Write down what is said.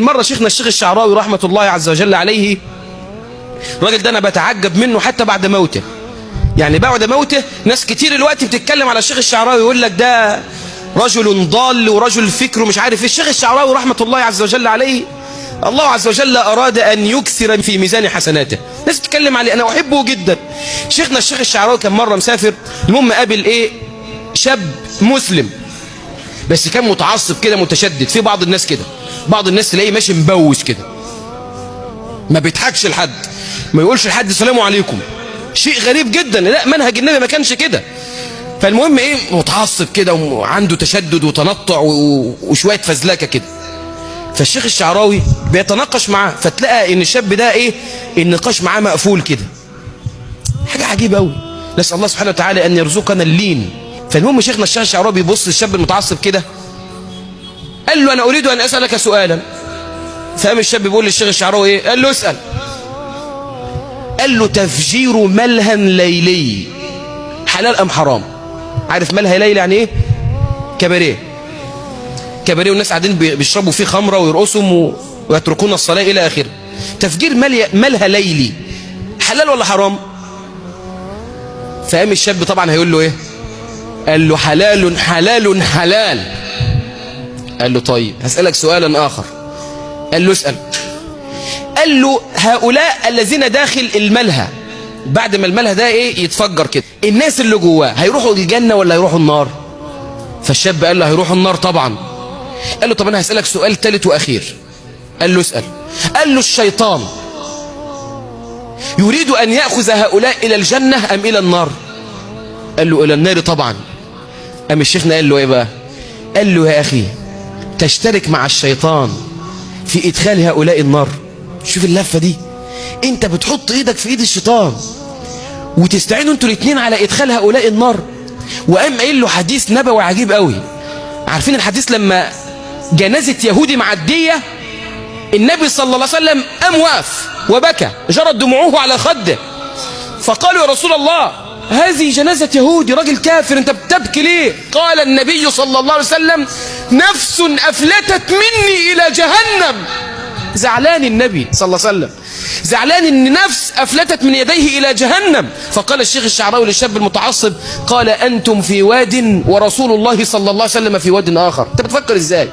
مرة شيخنا الشيخ الشعراوي رحمة الله عز وجل عليه، الراجل ده أنا بتعجب منه حتى بعد موته. يعني بعد موته ناس كتير الوقت بتتكلم على الشيخ الشعراوي، يقول لك ده رجل ضال ورجل فكر ومش عارف ايه. الشيخ الشعراوي رحمة الله عز وجل عليه، الله عز وجل أراد أن يكثر في ميزان حسناته. ناس بتتكلم عليه، أنا أحبه جدا. شيخنا الشيخ الشعراوي كان مرة مسافر، المهم قابل ايه، شاب مسلم بس كان متعصب كده متشدد. في بعض الناس كده، بعض الناس تلاقيه ماشي مبوس كده، ما بيضحكش لحد، ما يقولش لحد السلام عليكم، شيء غريب جدا. لا، منهج النبي ما كانش كده. فالمهم ايه، متعصب كده وعنده تشدد وتنطع وشوية فزلكه كده. فالشيخ الشعراوي بيتناقش معاه، فتلاقى ان الشاب ده ايه، النقاش معاه مقفول كده، حاجة عجيبة قوي. نسال الله سبحانه وتعالى ان يرزقنا اللين. فالمهم شيخنا الشيخ الشعراوي بيبص للشاب المتعصب كده، قال له انا اريد ان اسالك سؤالا. فقام الشاب بيقول للشيخ الشعراوي ايه، قال له اسال. قال له تفجير ملهى ليلي حلال ام حرام؟ عارف ملهى ليلي يعني ايه؟ كباريه، كباريه والناس قاعدين بيشربوا فيه خمره ويرقصوا ويتركون الصلاة الى اخره. تفجير ملهى ليلي حلال ولا حرام؟ فقام الشاب طبعا هيقول له ايه؟ قال له حلال حلال حلال. قال له طيب هسألك سؤالا آخر. قال له اسأل. قال له هؤلاء الذين داخل الملهى بعد ما الملهى ده ايه يتفجر كده، الناس اللي جواه هيروحوا الجنة ولا هيروحوا النار؟ فالشاب قال له هيروحوا النار طبعا. قال له طب انا هسألك سؤال ثالث وأخير. قال له اسأل. قال له الشيطان يريد أن يأخذ هؤلاء إلى الجنة أم إلى النار؟ قال له إلى النار طبعا. قام الشيخنا قال له إيه بقى؟ قال له يا أخي تشترك مع الشيطان في إدخال هؤلاء النار. شوف اللفة دي، أنت بتحط إيدك في إيد الشيطان وتستعينوا أنتوا الاثنين على إدخال هؤلاء النار. وقام قايل له حديث نبوي عجيب قوي. عارفين الحديث لما جنازة يهودي معدية، النبي صلى الله عليه وسلم قام وقف وبكى، جرت دموعه على خده، فقالوا يا رسول الله هذه جنازة يهودي راجل كافر، انت بتبكي ليه؟ قال النبي صلى الله عليه وسلم نفس أفلتت مني إلى جهنم. زعلان النبي صلى الله عليه وسلم، زعلان ان نفس أفلتت من يديه إلى جهنم. فقال الشيخ الشعراوي للشاب المتعصب، قال أنتم في واد ورسول الله صلى الله عليه وسلم في واد آخر. انت بتفكر ازاي؟